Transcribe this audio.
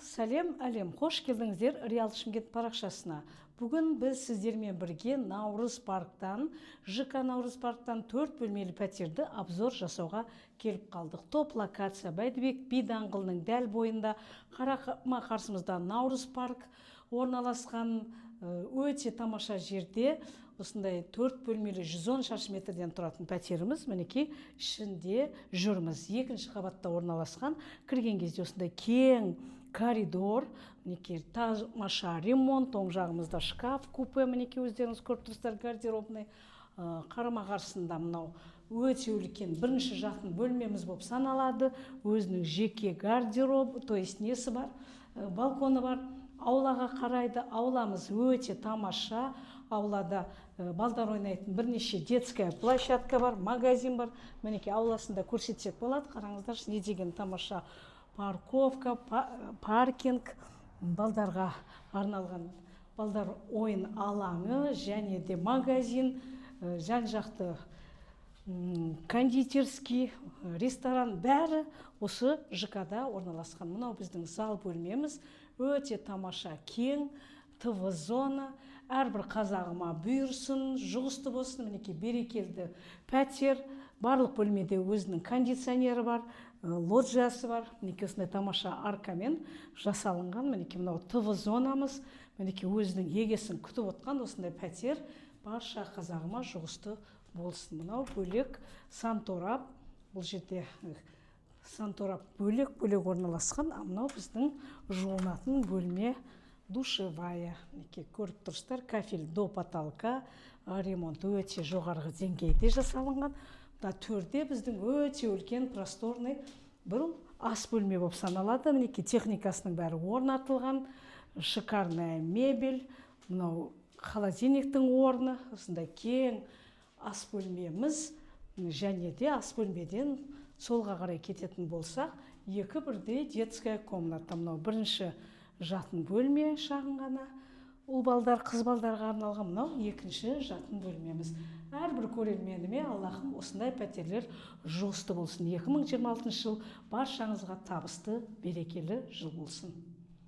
Сәлем, әлем! Қош келдіңіздер Реал Шымкент парақшасына. Бүгін біз сіздермен бірге Наурыз парктан, ЖК Наурыз парктан төрт бөлмелі пәтерді обзор жасауға келіп қалдық. Топ локация, Бәйдібек би даңғылының дәл бойында, қарама қарсымызда Наурыз парк орналасқан өте тамаша жерде осындай төрт бөлмелі, 110 шаршы метрден тұратын пәтеріміз. Мінекей, ішінде жүрміз. Екінші қабатта орналасқан. Кірген кезде осындай кең коридор, мінекей, тамаша ремонт. Оң жағымызда шкаф купе, мінекей, өздеріңіз көріп тұрсыздар, гардеробный. Қарама қарсысында мынау өте үлкен бірінші жатын бөлмеміз болып саналады. Өзінің жеке гардероб, то есть несі бар, балконы бар, аулаға қарайды. Ауламыз өте тамаша. Аулада балдар ойнайтын бірнеше детская площадка бар, магазин бар. Мінекей, ауласында көрсетсек болады. Қараңыздаршы, не деген тамаша парковка, паркинг, балдарға арналған балдар ойын алаңы және де магазин, жан жақты кондитерский, ресторан, бәрі осы ЖК-да орналасқан. Мынау біздің зал бөлмеміз, өте тамаша, кең ТВ зона. Әрбір қазағыма бұйырсын, жұғысты болсын. Мінекей, берекелді пәтер. Барлық бөлмеде өзінің кондиционері бар, лоджиясы бар. Мінекей, осындай тамаша аркамен жасалынған. Мінекей, мынау ТВ зонамыз. Мінекей, өзінің егесін күтіп отқан осындай пәтер барша қазағыма жұғысты болсын. Мынау бөлек санторап, бұл жерде санторап бөлек бөлек орналасқан. А мынау біздің жуынатын бөлме, душевая. Мінекей, көріп тұрсыздар, кафель до потолка, ремонт өте жоғарғы деңгейде жасалынған. Мына төрде біздің өте үлкен, просторный бір ас бөлме болып саналады. Мінекей, техникасының бәрі орнатылған, шикарная мебель, мынау холодильниктің орны. Осындай кең ас бөлмеміз. Және де ас бөлмеден солға қарай кететін болсақ, екі бірдей детская комната. Мынау бірінші жатын бөлме, шағын ғана, ұл балдар, қыз балдарға арналған. Мынау екінші жатын бөлмеміз. Әрбір көрерменіме, Аллахым, осындай пәтерлер жұғысты болсын. 2026 жыл баршаңызға табысты, берекелі жыл болсын.